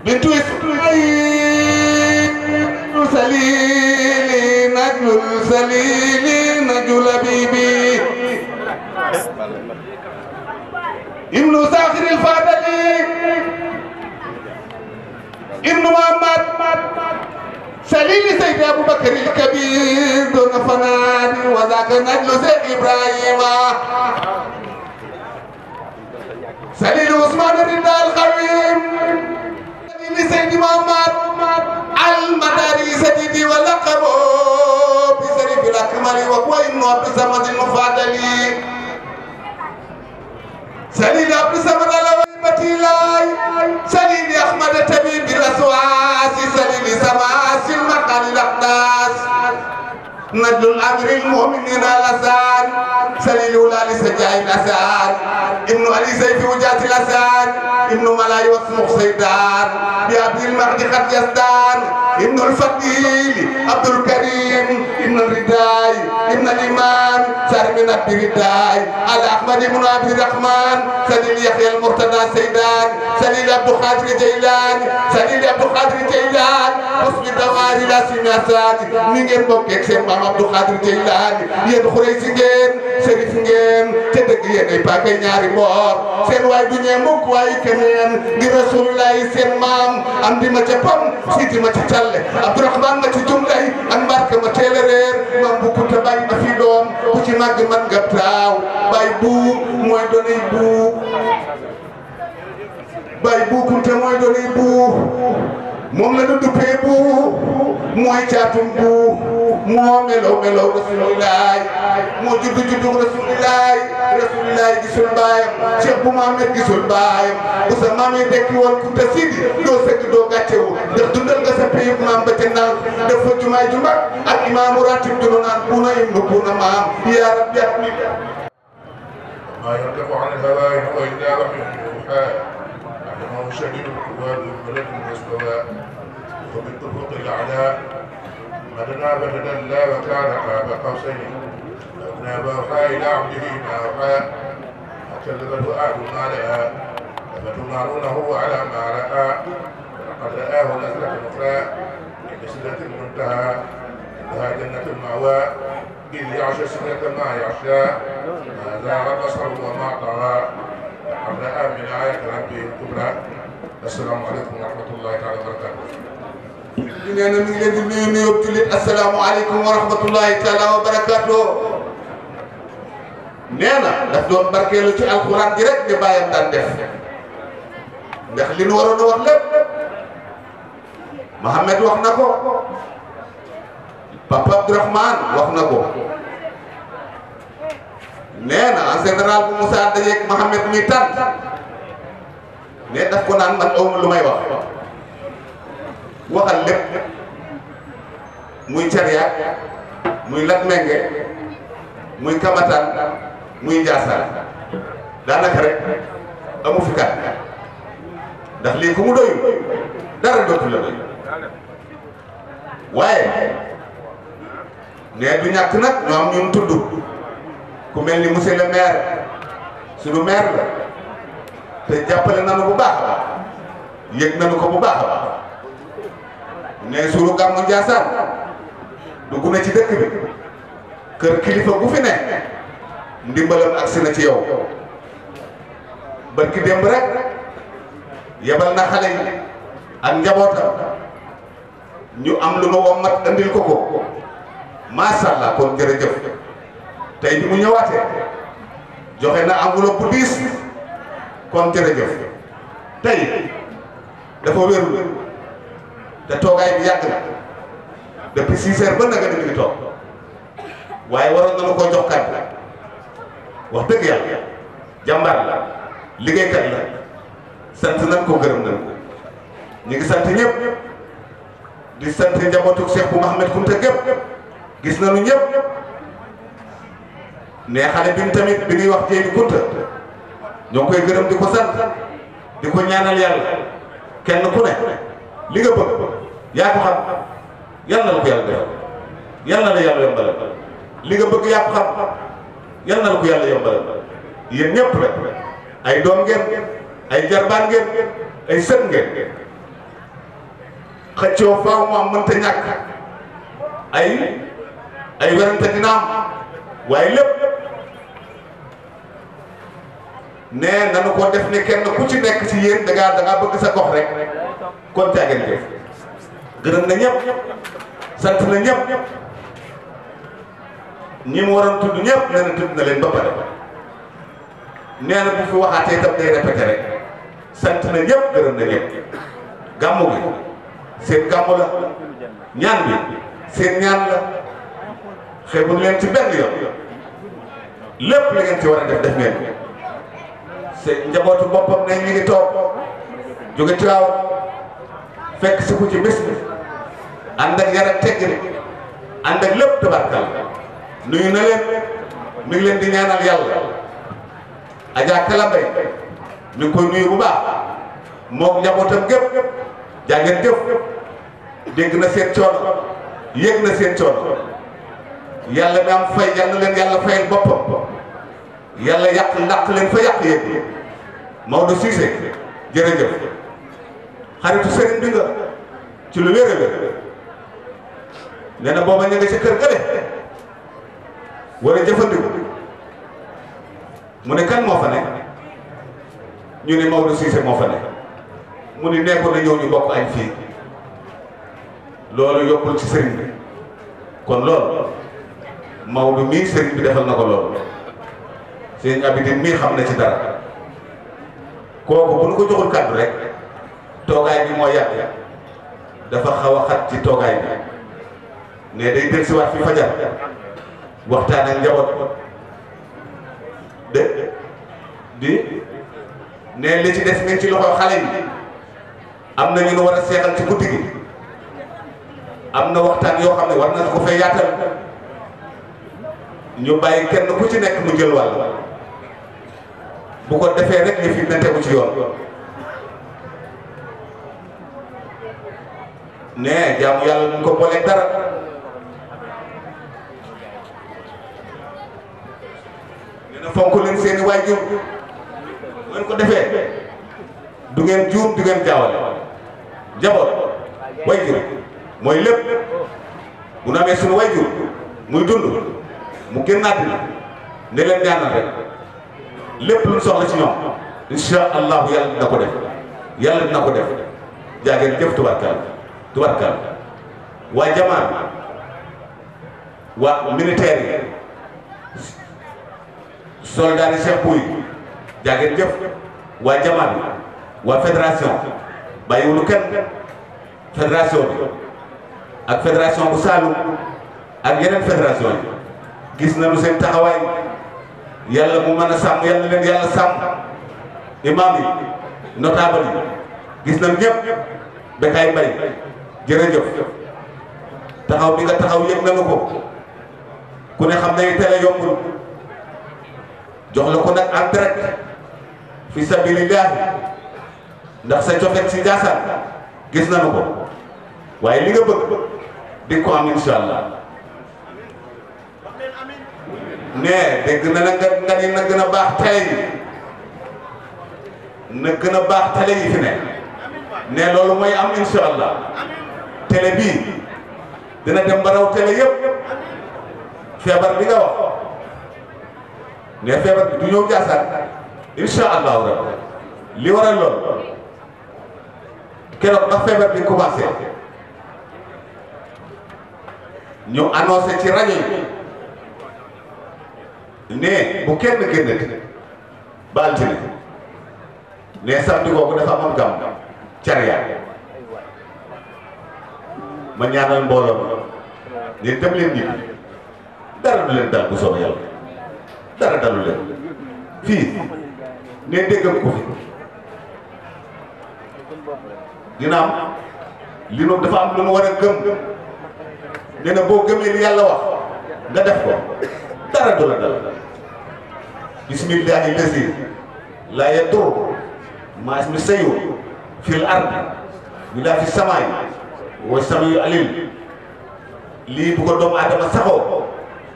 بنت إسماعيل سليلي نجل سليلي نجل بيبي ابن ساخر الفادلي ابن محمد سليل سيد أبو بكر الكبير دون فنان وذاك نجل سيد إبراهيم سليل عثمان الرضا القويم سليل سيد محمد المداري سيدي ولقبه بشريف الأكمل وهو ابن عبد الصمد المفضل سليل عبد الصمد الأولي سليل أحمد تبيب الأسواس سليل سماس المقال الأقداس نجل الأمر المؤمنين الأسان سليل ولال سجاء الأسان ابن علي سيف وجات الأسان ابن ملاي واسمه سيدان بأبي المهدي قد يزدان ابن الفتيل عبد الكريم ابن الرداي ابن الإمام سار من الرداي على أحمد بن عبد الرحمن سليل يحيى المرتضى سيدان سليل عبد القادر جيلان سليل عبد القادر جيلان حسن الدواري لا سماسان نيجي بوكيك سيما Abdou Khadir Jeylaani yéen xurey si ngeen sërif ngeen te dëgg yéen ay paakay ñaari mboor seen waay du ñee mukk waaye keneen di rasulullahi seen maam am di ma ca pam siiti ma ca calle Abdourahman ma ci jumlay ak mbarke ma teel a réer mam bu kunta bàyyi na fi doom bu ci màgg man nga taaw bàyyi buu mooy donay buu bàyyi buu kunta mooy donay buu moom la ñu duppee buu mooy caatum buu moo melow rasulillahi moo juddu rasulillahi gisul baayam Cheikh bu Mamed gisul baayam bu sa maam yi dekki woon Kunta Sidi doo sëgg doo gàccewu ndax dundal nga sa payib maam ba ca naan def fa jumaay ju mag ak imaamu ratib dunu naan buuna ibnu buuna maam yaa rabbi ما ينطق عن الهوى وإذا وحي يوحى علمه شديد القوى ذو الملك واستوى وبالطرق الأعلى مدنا فتدلى وكان قاب قوسين أدنى وأوحى إلى عبده ما أوحى فكذب الفؤاد ما رأى أفتمارونه على ما رأى ولقد رآه نزلة أخرى بسدرة المنتهى إنها جنة المأوى إذ يعشى سدرة ما يعشى ما زاغ البصر وما طغى لقد رأى من آية ربه الكبرى السلام عليكم ورحمة الله تعالى وبركاته. nee na mi ngi leen di nuyu nuyoo jullit asalaamaaleykum wa rahmatullahi taala wa barakaatu. nee na daf doon barkeelu ci alxuraan ji rek di bàyyam daan def ndax li nu waroon a wax lépp Mohamed wax na ko Papa Abdourahmane wax na ko nee na en général bu Moussa dajeeg Mohamed mi tànn ne daf ko naan man awma lu may wax. waxal lépp muy cariyaat muy latmenge muy kamataan muy njaasaan daanaka rek amu fi kat ndax lii ku mu doyul dara dootu la doy waaye nee du ñàkk nag ñoo am ñun tudd ku mel ni monsieur le maire suñu maire la te jàppale nanu bu baax a baax yëg nanu ko bu baax a baax ne suuru gàmmu Njaasaan dugg na ci dëkk bi kër kilifa gu fi ne ndimbalam agsi na ci yow barki démb rek yebal na xale yi ak njabootam ñu am lu nu wommat andil ko macha allah kon jërëjëf tey bi mu ñëwaatee joxe na enveloppe bu diis kon jërëjëf tey dafa wérul te toogaay bi yàgg na depuis 6 heures ba nag mi ngi toog waaye waroon na ma koo jox kàddu wax dëgg yàlla jàmbaar la liggéeykat la sant nañ ko gërëm nañ ko ñu ngi sant ñëpp di sant njabootu Cheikh bu Mouhamed Kounta gépp gis nañu ñëpp ne xale bi tamit bi ñuy wax Jéeni Kounta ñoo ngi koy gërëm di ko sant di ko ñaanal yàlla kenn ku ne li nga bëgg yaa ko xam yal na la ko yàlla defal yal na la yàlla yombalal li nga bëgg yaa ko xam yal na la ko yàlla yombalal yéen ñëpp rek ay doom ngeen ay jarbaan ngeen ay sët ngeen xëccoo faaw mu am mënta ñàkk ay werante dina am waaye lépp nee nanu ko def ne kenn ku ci nekk ci yéen da ngaa bëgg sa gox rek kon caageen def gërëm na ñëpp sant na ñëpp ñi mu waroon tudd ñëpp nee na tudd na leen ba pare nee na bu fi waxaatee itam day répété rek sant na ñëpp gërëm na ñëpp gàmmu gi seen gàmmu la ñaan bi seen ñaan la xeebul leen ci benn yoon lépp li ngeen ci war a def ngeen seen njabootu boppam ne ñu ngi toog jóge Tiwaaw fekk si ko ci bés bi ànd ak yar ak teggin ànd ak lépp tabarkal nuyu na leen mi ngi leen di ñaanal yàlla Adja Kala Mbay mi ngi koy nuyu bu baax moom njabootam gépp jàngeen jëf dégg na seen coono yëg na seen coono yàlla mi am fay yal na leen yàlla fayal boppam yàlla yàq ndàq leen fa yàq yéeg Maodo Cissé jërëjëf xaritu sëriñ bi nga ci lu wér a wér nee na booba ñu nga ci kër ga de war a jëfandiku mu ne kan moo fa nekk ñu ne Maodo Cissé moo fa nekk mu ni nekkoon na ñëw ñu bokk añ fii loolu yokkul ci sëriñ bi kon loolu Maodo mii sëriñ bi defal na ko loolu sëriñ Abidine mii xam na ci dara kooku bu nu ko joxul kàddu rek toogaay bi moo yàgg dafa xaw a xat ci toogaay bi ne day del si waat fi fajar waxtaan ak njaboot di ne li ci des ngeen ci loxo xale yi am na ñu nu war a seexal ci guddi gi am na waxtaan yoo xam ne war na ko fay yaatal ñu bàyyi kenn ku ci nekk mu jël wàll bu ko defee rek ñu fi na tegu ci yoon ne jaamu yàlla ñu ko booleeg dara nee na fonk leen seeni waajur bu ngeen ko defee du ngeen juum du ngeen jaawale njaboot waajur mooy lépp bu na amee suñu waajur muy dund mu génn àddina ne leen ñaanal rek lépp lu soxla ci ñoom insha allahu yàlla dina ko def yàlla dina ko def jaageen jëf tubarkal waa jamaan waa militaire yi soldat yi Cheikh Pouy jaageen jëf waa jamaan waa fédération bàyyiwulu kenn fédération bi ak fédération bu Saloum ak yeneen fédération yi gis nañu seen taxawaay yàlla mu mën a sàmm yàlla leen yàlla sàmm imam yi notable yi gis nañu ñëpp Bekay Mbay jërëjëf taxaw bi nga taxaw yëg nañu ko ku ne xam ne télé yombul jox la ko nag en direct fi sabilillah ndax sa cofet si Ndiassane gis nañu ko waaye li nga bëgg di ko am insha allah ne dégg na nga ni na gën a baax télé yi na gën a baax télé yi fi ne loolu mooy am insha allah télé bii dina dem ba raw télé yëpp feebar bi nga wax ne feebar bi du ñëw Ndiassane insha allahu rabbi li waral lool keroog ba feebar bi commencé ñu annoncé ci rajo yi ne bu kenn génnati ba altine ne samedi kooku dafa amoon gàmm cariya ma ñaanal mbooloo ne dem leen ñibbi dara du leen dal bu soobee yàlla dara dalu leen fii ne déggam ko fi dina am li noonu dafa am lu mu war a gëm nee na boo gëmee li yàlla wax nga def ko dara du la dal bismillahi lazi la yadur ma ismi sayu fil ard wala fi samaay wa samiu alim lii bu ko doomu aadama saxoo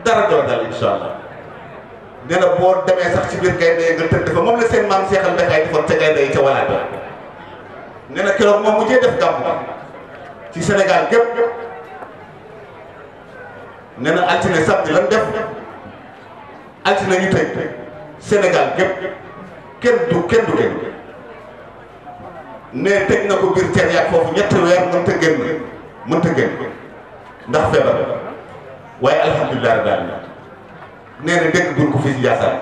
dara du la dal insha allah nee na boo demee sax ci biir gaynde nga tëdd fa moom la seen maam seexal dakaay defoon ca gaynde yi ca walaat ba nee na keroog moom mujjee def gàmmu ci Sénégal gépp nee na altine samedi lan def altine ñu tëj Sénégal gépp kenn du ne tëj na ko biir teen yaag foofu ñetti weer mënta génn ndax feebar waaye alhamdulilah rabbil alamin nee na dégg gun ko fii ci Ndiassane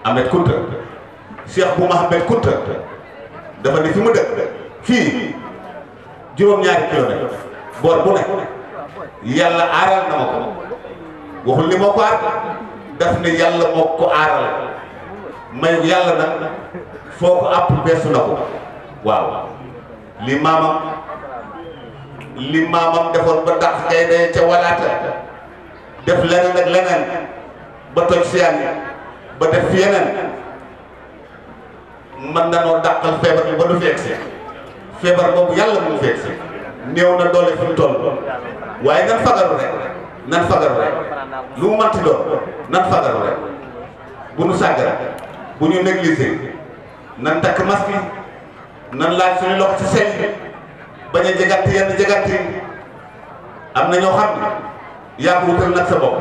Ahmed Kounta Cheikh Bou Mahamed Kounta dafa ne fi mu dëkk fii juróom-ñaari kilomètre boor bu ne yàlla aaral na ma ko waxul ni moo ko aar daf ne yàlla moo ko aaral may yàlla nag foo ko àpp beesu na ko waaw li maamam defoon ba dàq gaynde ca walaata def leneen ak leneen ba toj siyaan ba def fi yeneen mën na noo dàqal feebar bi ba du fi egsi feebar boobu yàlla mu fi egsi néew na doole fi mu toll waaye nan fagaru rek lu mu manti doon nan fagaru rek bu nu sàggara bu ñu négliger nan takk masque yi nan laaj suñu loxo ci sel bi bañ a jegante yenn jegante yi am na ñoo xam ne yaa ko wutal nag sa bopp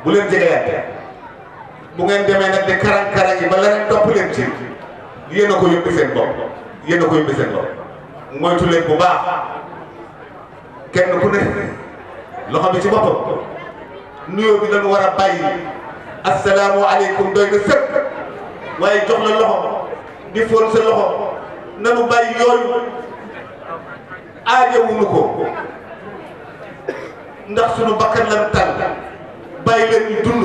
bu leen jegeyante bu ngeen demee nag de karang-karang yi ba leneen topp leen ci yéen a ko yóbbu seen bopp moytu leen bu baax kenn ku ne loxo bi ci boppam nuyoo bi dañu war a bàyyi assalaamu aleykum doy na sëkk waaye jox la loxo di fóon sa loxo nanu bàyyi yooyu aajewuñu ko ndax sunu bakkan lan tal bàyyi leen ñu dund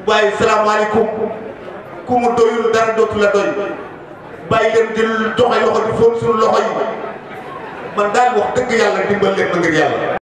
waaye salaamaaleykum ku mu doyul dara dootu la doy bàyyi leen di joxe loxo di fóon sunu loxo yi man daal wax dëgg yàlla dimbal leen ma ngir yàlla